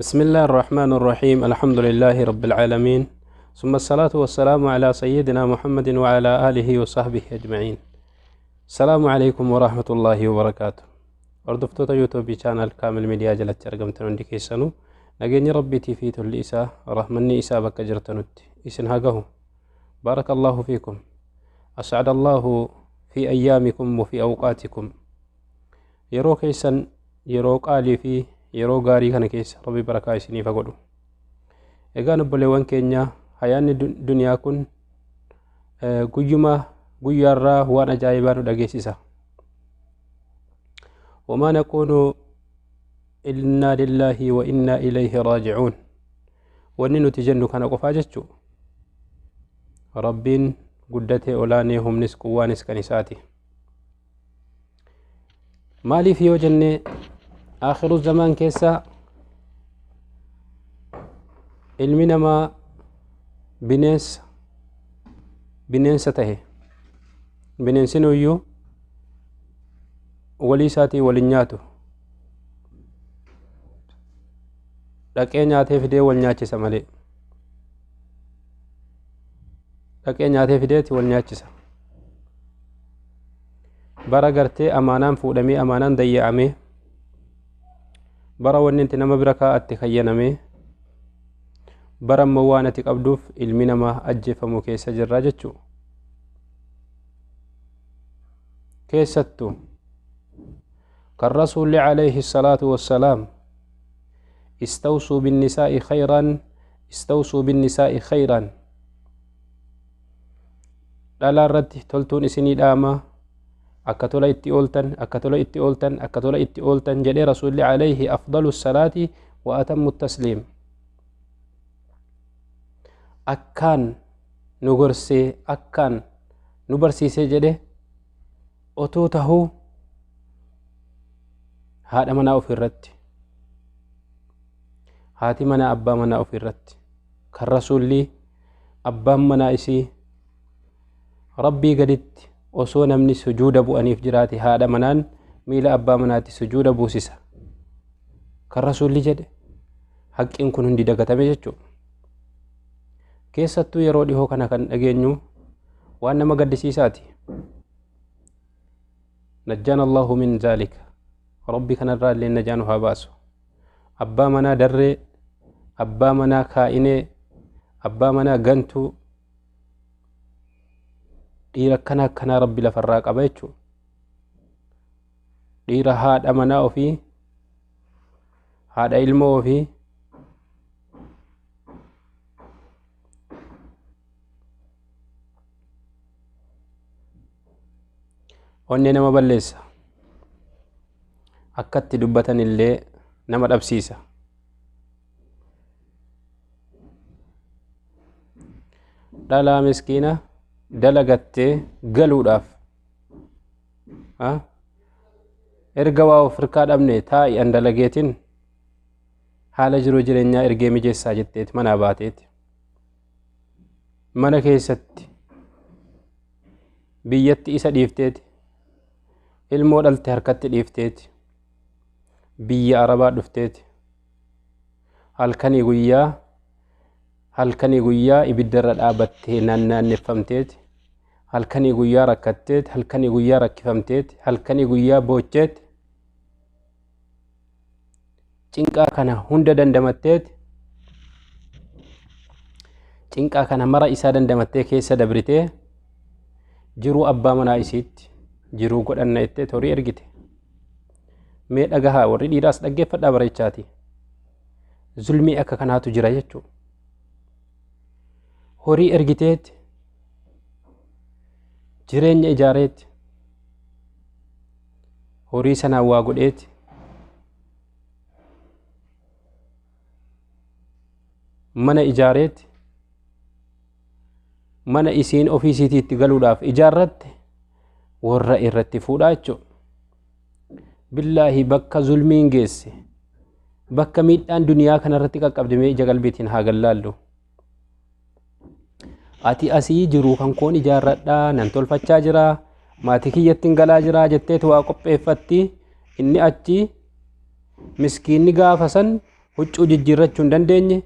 بسم الله الرحمن الرحيم، الحمد لله رب العالمين، ثم الصلاة والسلام على سيدنا محمد وعلى آله وصحبه أجمعين. السلام عليكم ورحمة الله وبركاته. Hordoftoota YouTube channel Kaamil Miidiyaa jalatti argamtan hundi keessanuu, nageenyi Rabbiitii fi tolli isaa, rahmanni isaa bakka jirtanutti isin haa gahu. بارك الله فيكم، أسعد الله في أيامكم وفي أوقاتكم. Yeroo keessan yeroo qaalii fi yeroo gaarii kana keessa Rabbi barakaa isiniif haa godhu. Egaan obboleewwan keenya, hayaanni duniyaa kun guyyuma guyyaarraa waan ajaa'ibaa nu dhageessisa. وما نقول إنا لله وإنا إليه راجعون. Wanni nuti jennu kana qofaa jechuu. Rabbiin guddatee olaanee, humnis quwwaanis kan isaati. Maaliif yoo jenne, akhiru zamaan keessa ilmi namaa bineensa bineensa tahe. Bineensinuyyuu walii isaatii walin nyaatu, dhaqee nyaatee fidee wal nyaachisa malee, dhaqee nyaatee fideeti wal nyaachisa. Bara gartee amaanaan fuudhamee, amaanaan dayya'amee, bara wanni itti nama bira kaa'atte kayyanamee, bara ammoo waan ati qabduuf ilmi namaa ajjeefamu keessa jirraa jechuu. Keessattuu kan Rasuulli عليه الصلاة والسلام استوصوا بالنساء خيرا، استوصوا بالنساء خيرا، dhalaa irratti toltuun isinii dhaama, akka tola itti ooltan, akka tola itti ooltan, akka tola itti ooltan jedhee Rasuulli عليه أفضل الصلاة وأتم التسليم akkaan nu gorsee, akkaan nu barsiisee jedhe otuu tahuu, haadha manaa ofirratti, haati manaa abbaa manaa ofirratti, kan Rasuulli abbaan manaa isii Rabbii gaditti osoo namni sujuuda bu'aniif jiraate haadha manaan miila abbaa manaatti sujuuda buusisa kan Rasuulli jedhe, haqqiin kun hundi dagatame jechuudha. Keessattuu yeroo dhihoo kana kan dhageenyu waan nama gaddisiisaati. نجانا الله من ذلك. Rabbi kanarraa illee najaa nu haa baasu. Abbaa manaa darree, abbaa manaa kaa'inee, abbaa manaa gantuu, dhiira akkana akkanaa Rabbi lafarraa qaba jechuudha. Dhiira haadha manaa ofii, haadha ilmoo ofii onnee nama balleessa. Akkatti dubbatan illee nama dhabsiisa. Dhalaa miskiina dalagattee galuudhaaf erga waa of hirkaa dhabne, taa'i an dalageetiin haala jiruu jireenyaa ergee mijeessaa jetteeti manaa baateeti. Mana keessatti biyyatti isa dhiifteeti, ilmoo dhalte harkatti dhiifteeti, biyya Arabaa dhufteeti. Halkanii guyyaa, halkanii guyyaa ibiddarra dhaabattee naannaanneffamteeti. Halkanii guyyaa rakkatteeti, halkanii guyyaa rakkifamteeti, halkanii guyyaa boocheeti. Cinqaa kana hunda dandamatteeti. Cinqaa kana mara isaa dandamattee keessa dabritee, jiruu abbaa manaa isiitti jiruu godhanna jettee horii ergite. Mee dhagahaa, warri dhiiraas dhaggeeffadhaa bareechaati. Zulmii akka kanaatu jira jechuudha. Horii ergiteeti, jireenya ijaareeti, horii sanaan waa godheeti. Mana ijaareeti, mana isiin ofii isiitii galuudhaaf ijaarratte warra irratti fuudhaa jechuudha. Billaahi, bakka zulmiin geesse, bakka miidhaan duniyaa kanarratti qaqqabdimee ija qalbiitiin haa gallaallu. Ati asii jiruu kan koon ijaarradhaa, nan tolfachaa jira, maatii kiyyattiin galaa jira jetteetu waa qopheeffatti. Inni achi miskiinni gaafa san Huccuu jijjiirrachuu hin dandeenye.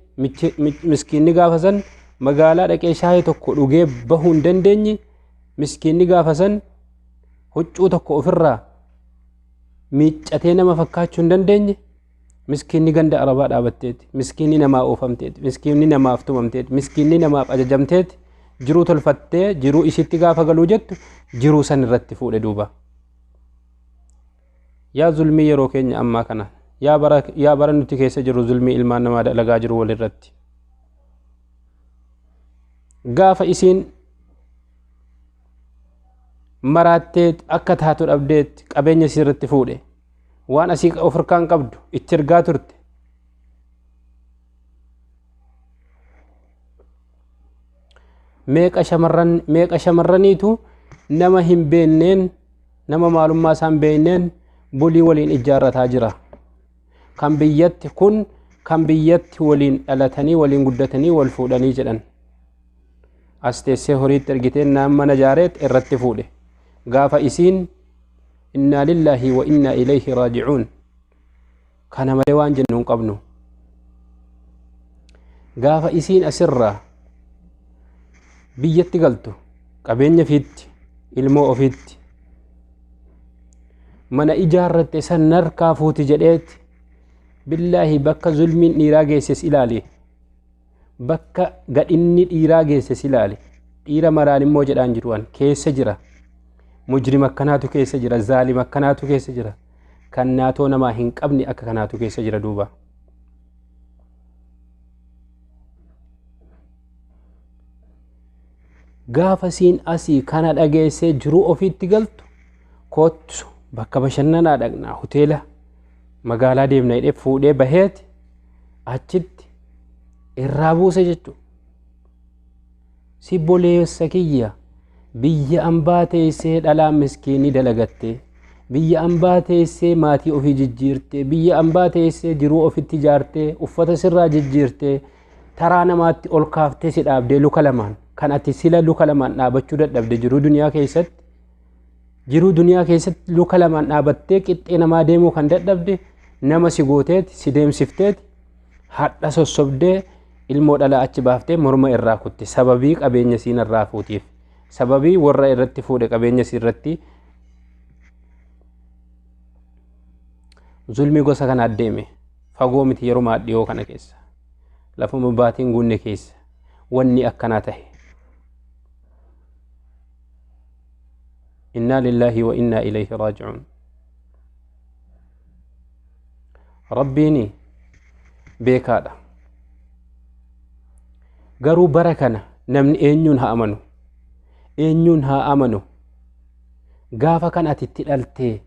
Miskiinni gaafa san magaalaa dhaqee shaayii tokko dhugee bahuu hin dandeenye. Miskiinni gaafa san huccuu tokko ofirraa miiccatee nama fakkaachuu hin dandeenye. Miskiinni ganda arabaa dhaabatteeti, miskiinni namaa oofamteeti, miskiinni namaaf tumamteeti, miskiinni namaaf ajajamteeti, jiruu tolfattee jiruu isitti gaafa galuu jettu jiruu san irratti fuudhe duuba. Yaa zulmii yeroo keenya ammaa kana, yaa bara nuti keessa jirru, zulmii ilmaan namaa dalagaa jiru walirratti. Gaafa isiin maraattee akka taatu dhabdeetti qabeenya isii irratti fuudhe. Waan asii of harkaan qabdu itti ergaa turte. Meeqa shamarran, meeqa shamarraniitu nama hin beenneen, nama maalummaa isaan beenneen bulii waliin ijaarrataa jira. Kan biyyatti kun kan biyyatti waliin dhalatanii waliin guddatanii wal fuudhanii jedhan. As teessee horiitti ergitee naan mana ijaareet irratti fuudhe. Gaafa isiin innaa lillaahi wa innaa ilayhi raaji'uun. Kana malee waan jennu hin qabnu. Gaafa isiin asirraa biyyatti galtu qabeenya ofiitti, ilmoo ofiitti, mana ijaarratte san narkaa fuuti jedheeti. Billaahi, bakka zulmiin dhiiraa geesses ilaali. Bakka gadhinni dhiiraa geesses ilaali. Dhiira maraan immoo jedhaan jiru an keessa jira. Mujrima akkanaatu keessa jira, zaalima akkanaatu keessa jira. Kan naatoo namaa hin qabne akka kanaatu keessa jira duuba. Gaafa siin asii kana dhageessee jiruu ofiitti galtu, koottu bakka bashannanaa dhaqnaa, hoteela magaalaa deemna jedhee fuudhee baheeti achitti irraa buuse jechuudha. Si boleessa kiyya, biyya ambaa teessee dhalaa miskiinii dalagattee, biyya ambaa teessee maatii ofii jijjiirtee, biyya ambaa teessee jiruu ofitti ijaartee, uffata sirraa jijjiirtee, taraa namaatti ol kaaftee si dhaabdee luka lamaan, kan ati sila luka lamaan dhaabachuu dadhabde jiruu duniyaa keessatti, jiruu duniyaa keessatti luka lamaan dhaabattee qixxee namaa deemuu kan dadhabde nama si gooteeti si deemsifteeti, hadha sossobdee ilmoo dhalaa achi baaftee morma irraa kutte sababii qabeenya siin irraa fuutiif, sababii warra irratti fuudhe qabeenya si irratti. Zulmii gosa kana adeeme fagoo miti, yeroo dhiyoo kana keessa lafuma baatiin guunne keessa wanni akkanaa tahe. Innaa lillaahi wa innaa ilayhi raaji'uun. Rabbiin beekaadha. Garuu bara kana namni eenyuun haa amanu? Eenyuun haa amanu? Gaafa kan ati itti dhaltee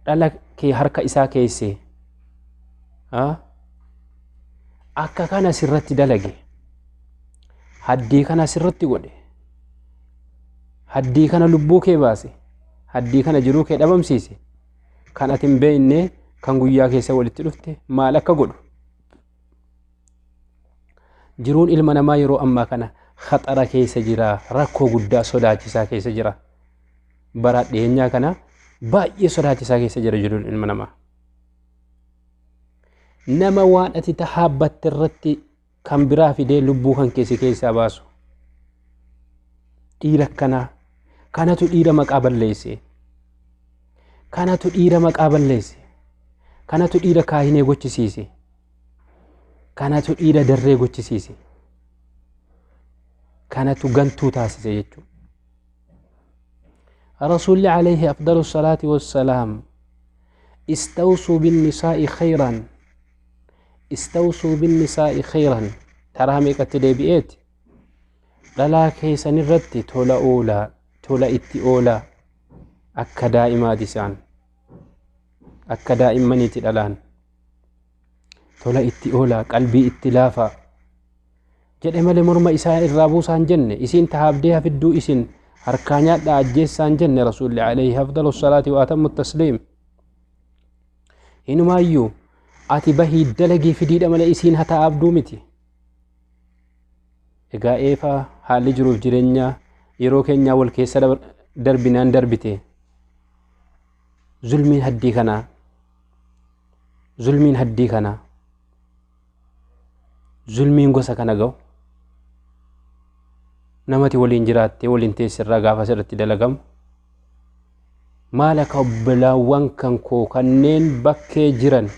dhala kee harka isaa keessee akka kana sirratti dalage, haddii kana sirratti godhe, haddii kana lubbuu kee baase, haddii kana jiruu kee dhabamsiise, kan ati hin beekne kan guyyaa keessa walitti dhufte maal akka godhu? Jiruun ilma namaa yeroo ammaa kana khaxara keessa jira, rakkoo guddaa sodaachisaa keessa jira. Bara dhiyeenyaa kana baay'ee sodaachisaa keessa jira jiruun ilma namaa. Nama waan ati tahaabbatte irratti kan biraa fidee lubbuu kan keessi keessaa baasu. Dhiira akkanaa kanatu dhiira maqaa balleesse. Kanatu dhiira maqaa balleesse. Kanatu dhiira kaahinee gochisiise. Kanatu dhiira darree gochisiise. Kanatu gantuu taasise jechuudha. Rasuulli alayhi afdalu salaati wassalaam, istawsuu binnisaa'i khayran, istawsuu binnisaa'i khayran, taraa meeqatti deebi'eeti dhalaa keessan irratti tola oolaa, tola itti oolaa, akka daa'imaati isaan, akka daa'immaniiti dhalaan, tola itti oolaa, qalbii itti laafaa jedhe malee morma isaa irraa buusaan jenne. Isiin tahaabdee hafidduu isin harkaa nyaadhaa ajjeessaan jenne Rasuulli alayhi afdalu salaati wa atammu tasliim. Hinumaayyuu ati bahii dalagii fidiidha malee isiin hataa abduu miti. Egaa eefaa haalli jiruuf jireenyaa yeroo keenyaa wal keessa darbinaan darbite. Zulmiin haddii kanaa, zulmiin haddii kanaa. Zulmiin gosa kana ga'u namati waliin jiraattee waliin teessirraa gaafa sirratti dalagamu maal akka obbolaawwan kan koo kanneen bakkee jiran,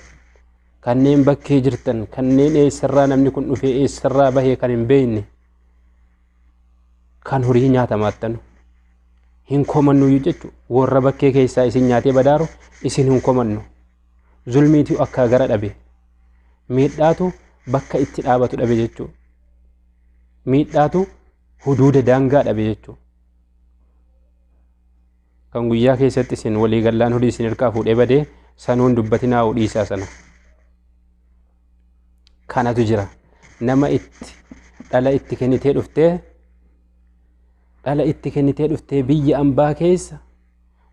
kanneen bakkee jirtan, kanneen eessarraa namni kun dhufee eessarraa bahee kan hin beekne, kan horii nyaatamaattan hin komannu jechuudha. Warra bakkee keessaa isin nyaatee badaaru isin hin komannu. Zulmiitu akka gara dhabe, miidhaatu bakka itti dhaabatu dhabe jechuudha. Miidhaatu huduuda daangaa dhabe jechuudha. Kan guyyaa keessatti isin walii gallaan horii isin hirkaa fuudhee badee sanuun dubbatinaa dhiisaa sana. Kanatu jira. Nama itti dhala itti kennitee dhuftee, dhala itti kennitee dhuftee biyya ambaa keessa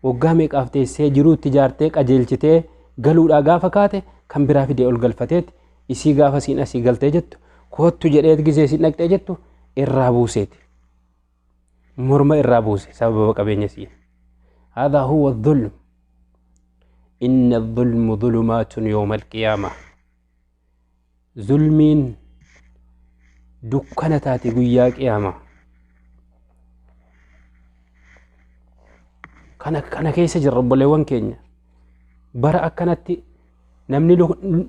waggaa meeqaaf teessee jiruutti ijaartee qajeelchitee galuudhaa gaafa kaate kan biraa fidee ol galfateeti isii gaafa siin asii galtee jettu koottu jedhee gisee siin dhaqxee jettu irraa buuseeti. Morma irraa buuse sababa qabeenya sii. هذا هو الظلم. إن الظلم ظلمات يوم القيامة. ظلمين دكانة تاتي قيا قيامة. كان كيس جرب لوان كينيا. برا أكنتي نمني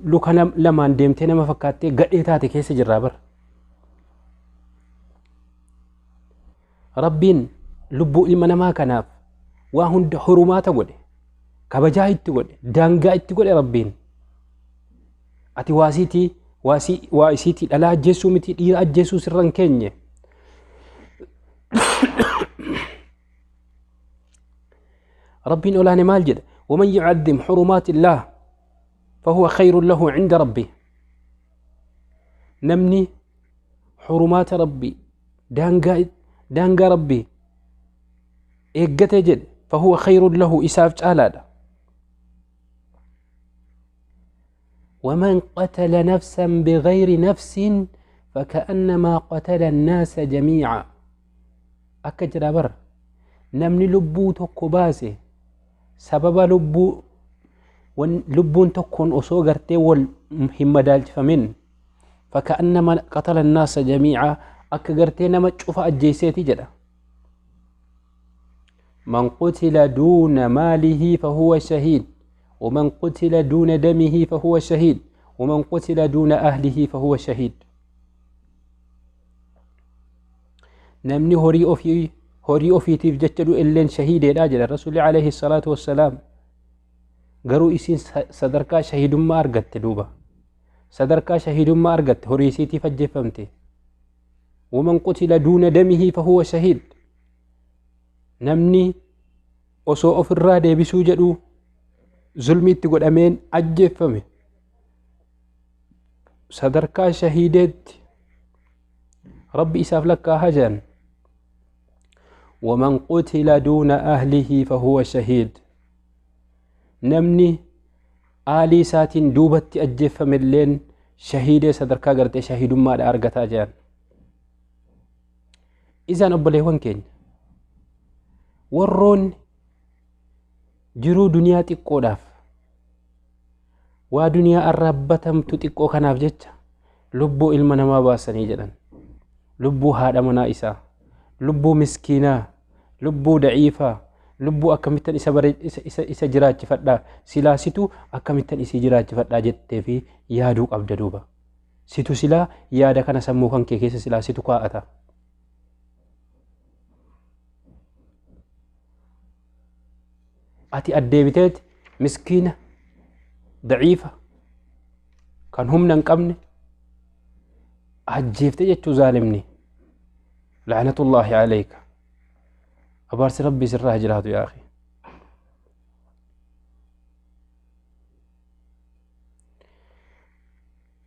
لو كان لما ندمتنا ما فكرتي قد تاتي كيس جرابر. ربين لبو إلمنا ما كناف. وهند حرمات قولي كبجا itti godhe daangaa itti godhe rabbiin. Ati waasiitii waasii waa isiitii dhalaa ajjeesuu miti dhiira ajjeesuu sirra hin keenye. Rabbiin olaane maal jedha? ومن يعظم حرمات الله فهو خير له عند ربه. نمني حرمات ربي دانغا ربي eeggate jedhe فهو خير له isaaf caalaadha. ومن قتل نفسا بغير نفس فكأنما قتل الناس جميعا. akka jedha bar namni lubbuu tokko baase sababa lubbuun tokkoon osoo gartee wal hin madaalchifamin فكأنما قتل الناس جميعا akka gartee nama cufa ajjeeseeti jedha. من قتل دون ماله فهو شهيد، ومن قتل دون دمه فهو شهيد، ومن قتل دون أهله فهو شهيد. نمني هوري أوفي تفجتلو إلين شهيد الأجل الرسول عليه الصلاة والسلام. قروا إسين صدركا شهيد ما أرقت دوبا، صدركا شهيد ما أرقت هوري سيتي فجفمتي. ومن قتل دون دمه فهو شهيد. نمني osoo ofirraa deebisuu jedhu zulmiitti godhameen ajjeeffame sadarkaa shahiideetti rabbi isaaf lakkaa'a jedhan. ومن قتل دون أهله فهو شهيد. نمني آلي ساتين دوبتي أجيفم اللين شهيدة sadarkaa gartee shahiidummaa argataa jedhan. إذن obboleewwan keenya warroonni jiruu duniyaa xiqqoodhaaf waa duniyaa arraabbatamtu xiqqoo kanaaf jecha lubbuu ilma namaa baasanii jedhan. Lubbuu haadha manaa isaa, lubbuu miskiinaa, lubbuu daciifaa, lubbuu akkamittan isa jiraachifadhaa, silaa situ akkamittan isii jiraachifadhaa jettee fi yaaduu qabda duuba. Situ silaa yaada kana sammuu kan kee keessa silaa situ kaa'ata. Ati addeebiteeti miskiina daciifa kan humna hin qabne ajjeefte jechuu zaalimni. La'anatullaahi alayka. Abaarsi rabbii sirraa jiraatu yaa akhi.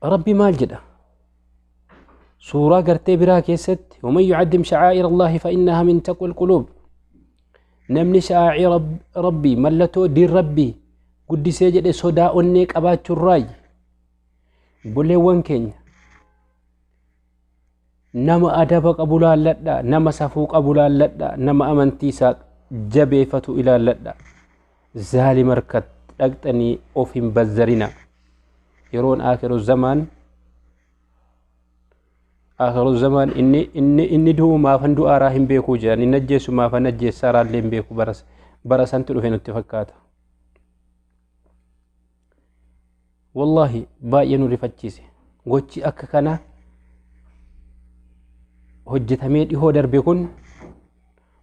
Rabbi maal jedha? Suuraa gartee biraa keessatti ومن يعظم شعائر الله فإنها من تقوى القلوب. Namni shaa'ira rabbii mallattoo diin rabbii guddisee jedhe sodaa onnee qabaachuurraayi. Obboleewwan keenya nama adaba qabu laalladha, nama safuu qabu laalladha, nama amantii isaa jabeeffatu ilaalladha. Zaalima harkatti dhaqxanii of hin bazzarina. Yeroon akhiru zamaan Akhiru zamaan inni du'u maafan du'aaraa hin beekuu jedhan, inni ajjeessu maafan ajjeessaaraallee hin beeku, bara santu dhufe nutti fakkaata. Wallaahi baay'ee nu rifachiise. Gochi akka kana hojjetamee dhihoo darbe kun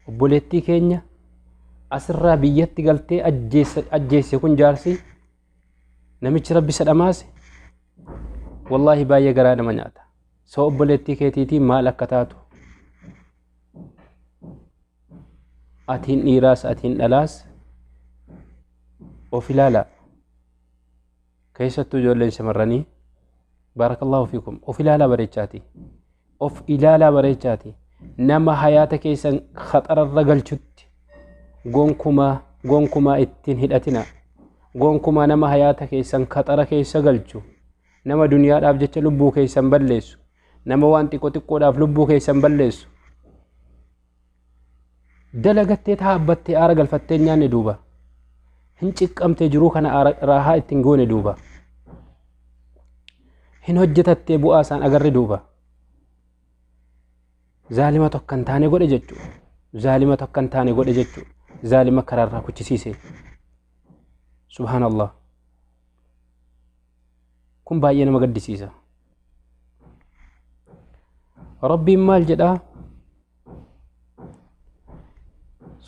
obboleettii keenya asirraa biyyatti galtee ajjeesse kun jaarsi namichi rabbi isa dhamaase, wallaahi baay'ee garaa nama nyaata. Soo obboleettii keetiitii maal akka taatu, atiin dhiiraas atiin dhalaas of ilaalaa. Keessattuu ijoolleen shamarranii, baarakallahu fiikum, of ilaalaa bareechaati. Of ilaalaa bareechaati. Nama hayaata keessan khaxararra galchutti gonkumaa gonkumaa ittiin hidhatina. Gonkumaa nama hayaata keessan khaxara keessa galchu, nama duniyaadhaaf jecha lubbuu keessan balleessu, nama waan xiqqoo xiqqoodhaaf lubbuu keessan balleessu. Dalagattee taabbattee aara galfattee nyaanne duuba. Hin ciqqamtee jiruu kana raahaa ittiin goone duuba. Hin hojjetattee bu'aa isaan agarre duuba. Zaalima tokko hin taane godhe jechuudha. Zaalima tokko hin taane godhe jechuudha. Zaalima karaarraa kuchisiise. Subhaanallah. Kun baay'ee nama gaddisiisa. Rabbiin maal jedhaa?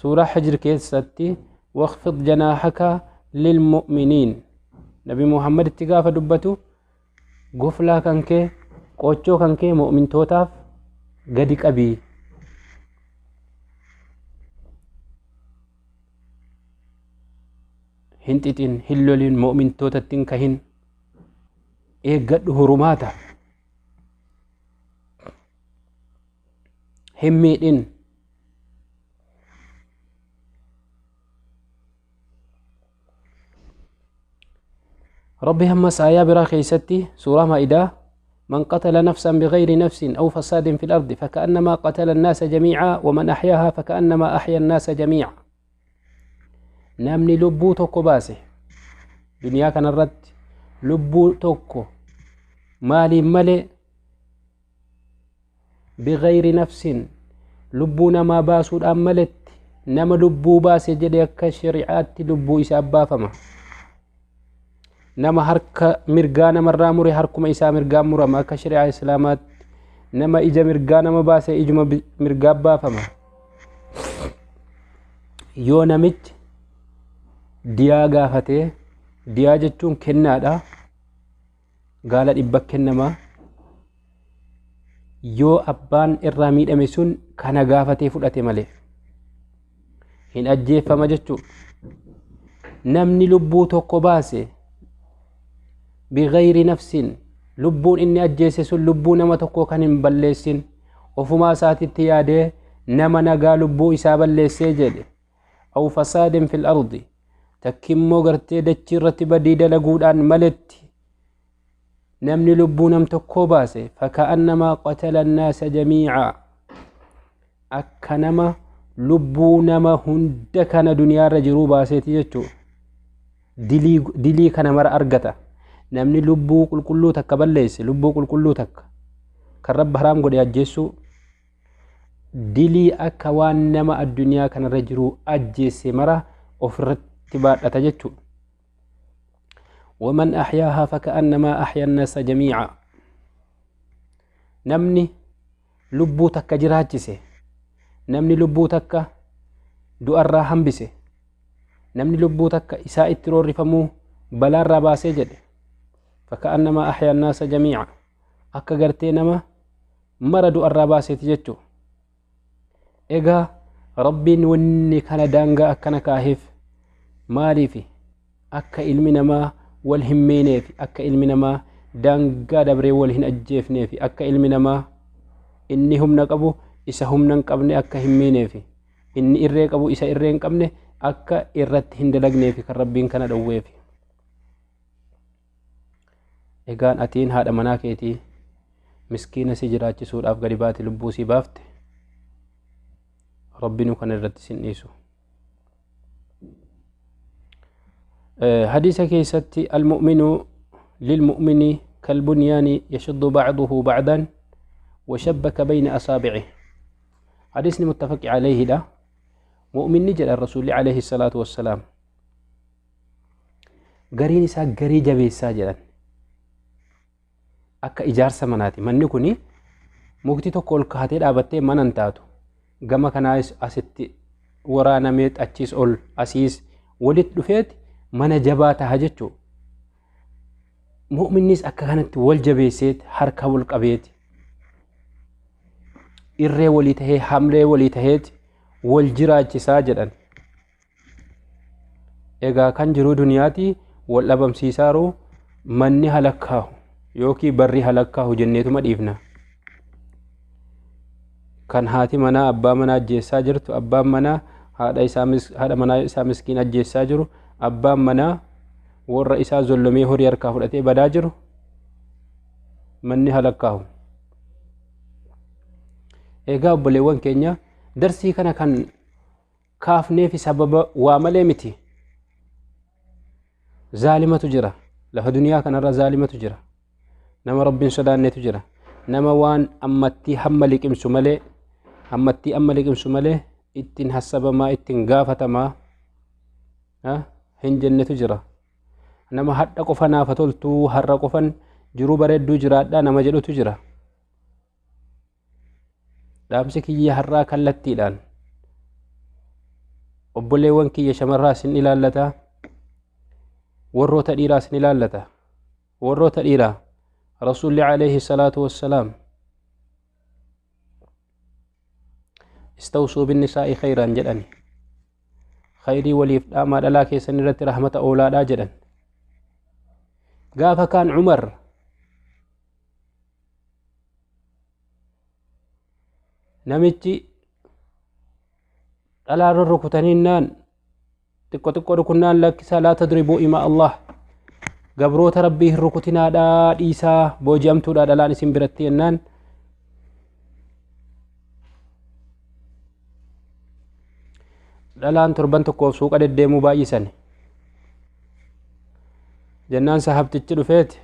Suuraa Hijr keessatti waqfid janaahaka lilmu'miniin. Nabi Muhammad itti gaafa dubbatu goflaa kan kee, qoochoo kan kee mu'mintootaaf gadi qabii. Hin xixin, hin lolin, mu'mintootatti hin kahin. Eeggadhu hurumaata. Hin miidhin. Rabbi hammas aayaa biraa keessatti suuraa Maa'idaa من قتل نفسا بغير نفس أو فساد في الأرض فكأنما قتل الناس جميعا ومن أحياها فكأنما أحيا الناس جميعا. Namni lubbuu tokko baase duniyaa kanarratti, lubbuu tokko maaliin malee, بغير نفس, lubbuu namaa baasuudhaan maletti nama lubbuu baase jedhe akka shari'aatti lubbuu isaa baafama. Nama harka mirgaa namarraa mure harkuma isaa mirgaa murama akka shari'aa islaamaatti. Nama ija mirgaa nama baase ijuma mirgaa baafama. Yoo namichi diyaa gaafatee, diyaa jechuun kennaadha, gaala 100 kennamaa, yoo abbaan irraa miidhame sun kana gaafatee fudhate malee hin ajjeeffama jechuu. Namni lubbuu tokko baase بغير نفس, lubbuun inni ajjeese sun lubbuu nama tokko kan hin balleessin, ofumaa isaatitti yaadee nama nagaa lubbuu isaa balleessee jedhe, أو فساد في الأرض, takkimmoo gartee dachii irratti badii dalaguudhaan maletti namni lubbuu nam tokkoo baase, فكأنما قتل الناس جميعا, akka nama lubbuu nama hunda kana duniyaarra jiruu baaseeti jechuu. Dilii kana mara argata namni lubbuu qulqulluu takka balleesse. Lubbuu qulqulluu takka kan rabba haraam godhe ajjeessuu, dilii akka waan nama addunyaa kanarra jiruu ajjeesse mara ofirratti baadhata jechuu. ومن أحياها فكأنما أحيا الناس جميعا. Namni lubbuu takka jiraachise, namni lubbuu takka du'arraa hambise, namni lubbuu takka isaa itti roorrifamuu balaarraa baasee jedhe, فكأنما أحيا الناس جميعا, akka gartee nama mara du'arraa baaseeti jechuu. Egaa rabbiin wanni kana daangaa akkana kaaheef maaliifi? Akka ilmi namaa wal hin meeneefi, akka ilmi namaa daangaa dabree wal hin ajjeefneefi, akka ilmi namaa inni humna qabu isa humna hin qabne akka hin meeneefi, inni irree qabu isa irree hin qabne akka irratti hin dalagneefi kan rabbiin kana dhowweefi. Egaan atiin haadha manaa keetii miskiina si jiraachisuudhaaf gadi baate lubbuu si baafte, rabbiin kana irratti sin dhiisu. Hadiisa keessatti المؤمن للمؤمن كالبنيان يشد بعضه بعضا. وشبك بين أصابعه. حديث متفق عليه ده. مؤمن جل الرسول عليه الصلاة والسلام قرين إسا قري جبيسا جلن أكا إجارسا مناتي مني كوني mukti tokko ol kaatee dhaabattee mana hin taatu. Gama kanaas asitti waraanameet achiis ol asiis walitti dhufeeti mana jabaa taha jechuudha. Mu'minnis akka kanatti wal jabeesseet harka wal qabeeti irree walii tahee hamlee walii taheeti wal jiraachisaa jedhan. Egaa kan jiruu duniyaati wal dhabamsiisaaru manni halakkaahu yookiin barri halakkaahu jenneetuma dhiifna. Kan haati manaa abbaa manaa ajjeessaa jirtu, abbaan manaa haadha manaa isaa miskiin ajjeessaa jiru, abbaan manaa warra isaa zollomee horii harkaa fudhatee badaa jiru, manni halakkaahu. Egaa obboleewwan keenya darsii kana kan kaafneefi sababa waa malee miti. Zaalimatu jira. Lafa duniyaa kanarra zaalimatu jira. Nama Rabbiin sodaannetu jira. Nama waan ammattii hamma liqimsu malee ammattii amma liqimsu malee ittiin hassabamaa ittiin gaafatamaa hin jennetu jira. Nama hadha qofa naafa toltuu har'a qofan jiruu bareedduu jiraadhaa nama jedhutu jira. Dhaamsi kiyya har'aa kallattiidhaan obboleewwan kiyya shamarraa isin ilaallata, warroota dhiiraa isin ilaallata. Warroota dhiiraa Rasuulli alayhi salaatu wassalaam istawsuu binnisaa'i khayran jedhani, khayrii waliif dhaamaa dhalaa keessan irratti rahmata oolaadhaa jedhan. Gaafa kaan Umar namichi dhalaa rurrukutaniinnaan xiqqo xiqqo rukunnaan lakkisaa laa tadribuu ima Allah, gabroota rabbii hin rukutinaadhaa dhiisaa booji'amtuudha dhalaan isin biratti jennaan dhalaan torban tokkoof suuqa deddeemuu baay'isan jennaan sahabtichi dhufeeti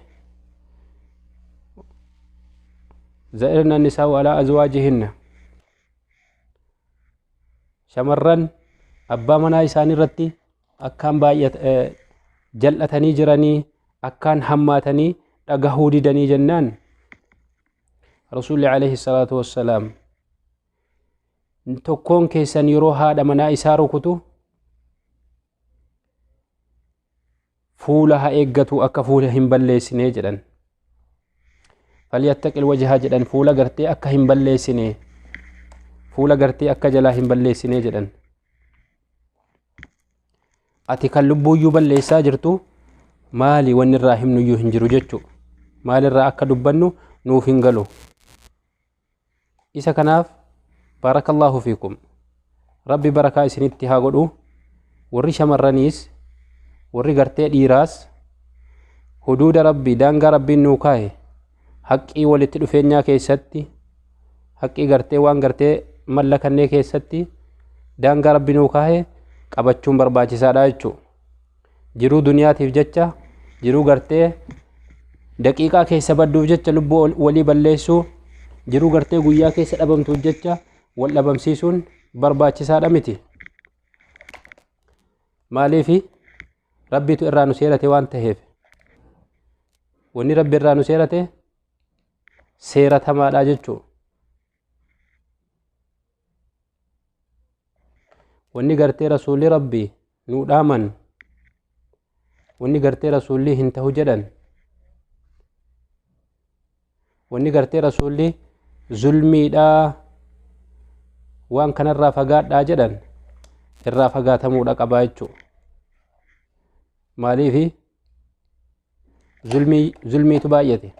za'irna nisaa'u alaa azwaajihinna, shamarran abbaa manaa isaanii irratti akkaan baay'at jal'atanii jiranii akkaan hammaatanii dhagahuu didanii jennaan Rasuulli alayhi salaatu wassalaam tokkoon keessan yeroo haadha manaa isaa rukutu fuula haa eeggatu akka fuula hin balleessinee jedhan. Falyattaqil wajhaa jedhan, fuula gartee akka hin balleessinee, fuula gartee akka jalaa hin balleessinee jedhan. Ati kan lubbuuyyuu balleessaa jirtu maali wanni irraa himnuyyuu hin jiru jechuu, maalirraa akka dubbannu nuuf hin galu. Isa kanaaf baarakallahu fiikum, rabbi barakaa isinitti haa godhu. Warri shamarraniis warri gartee dhiiraas huduuda rabbii daangaa rabbiin nuu kaa'e haqqii walitti dhufeenyaa keessatti haqqii gartee waan gartee mallakannee keessatti daangaa rabbi nuu kaa'e qabachuun barbaachisaadha jechuu. Jiruu duniyaatiif jecha jiruu gartee daqiiqaa keessa badduuf jecha lubbuu walii balleessuu, jiruu gartee guyyaa keessa dhabamtuuf jecha wal dhabamsiisuun barbaachisaadha miti. Maaliifi rabbitu irraa nu seerate waan ta'eef, wanni rabbi irraa nu seerate seeratamaadha jechuu. Wanni gartee rasuulli rabbi nuu dhaaman, wanni gartee rasuulli hin ta'u jedhan, wanni gartee rasuulli zulmiidhaa waan kanarraa fagaadhaa jedhan irraa fagaatamuudha qabaa jechuu. Maaliifi zulmiitu baay'ate.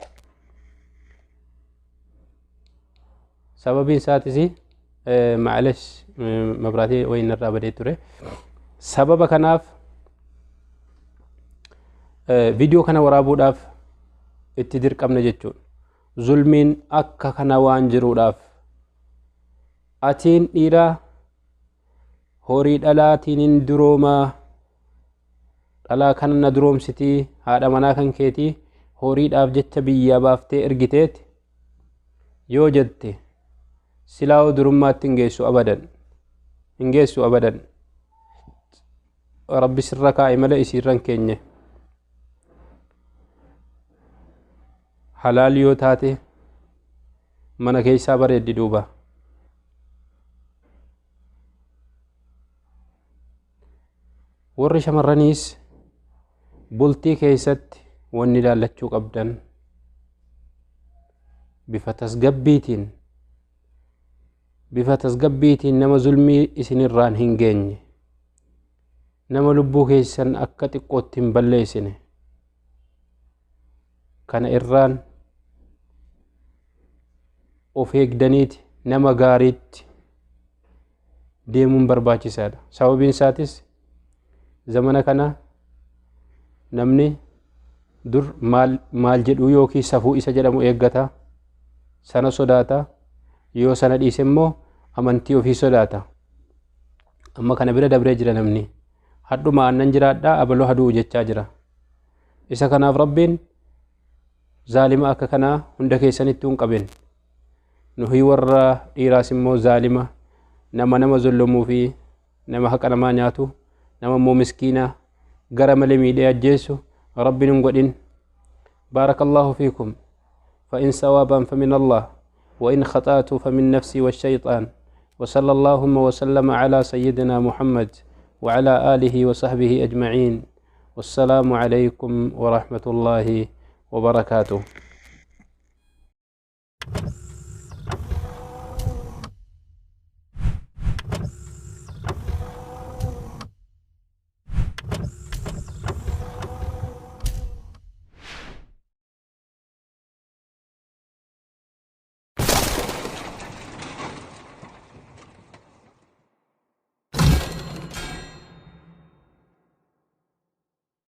Sababiin isaatis maalesh mabraatii wayin irraa badee ture. Sababa kanaaf viidiyoo kana waraabuudhaaf itti dirqamne jechuudha. Zulmiin akka kana waan jiruudhaaf atiin dhiiraa horii dhalaatiin hin duroomaa, dhalaa kana na duroomsitii haadha manaa kan keetii horiidhaaf jecha biyyaa baaftee ergiteeti Yoo jette silaa'oo durummaatti hin geessu abadan, hin geessu abadan. Rabbi sirra kaa'e malee isiirra hin keenye. Halaal yoo taate mana keessaa bareeddi duuba. Warri shamarraniis bultii keessatti wanni ilaallachuu qabdan bifa tasgabbiitiin, bifa tasgabbiitiin nama zulmii isinirraan hin geenye, nama lubbuu keessan akka xiqqootti hin balleessine kana irraan of eegdaniiti nama gaariitti deemuun barbaachisaadha. Sababiin isaatis zamana kana namni dur maal maal jedhu yookiin safuu isa jedhamu eeggata, sana sodaata, yoo sana dhiise immoo amantii ofii sodaata. Amma kana bira dabree jira namni. Hadhuma aannan jiraadhaa abaloo haduu jechaa jira. Isa kanaaf Rabbiin zaalima akka kanaa hunda keessanitti hin qabin. Nuhi warra dhiiraas immoo zaalima nama nama zollomuu fi nama haqa namaa nyaatu, nama immoo miskiina gara malee miidhee ajjeesu Rabbiin hin godhin. Baarakallahu fiikum. فإن صوابا فمن الله، وإن خطأت فمن نفسي والشيطان. وصلى اللهم وسلم على سيدنا محمد وعلى آله وصحبه أجمعين. والسلام عليكم ورحمة الله وبركاته.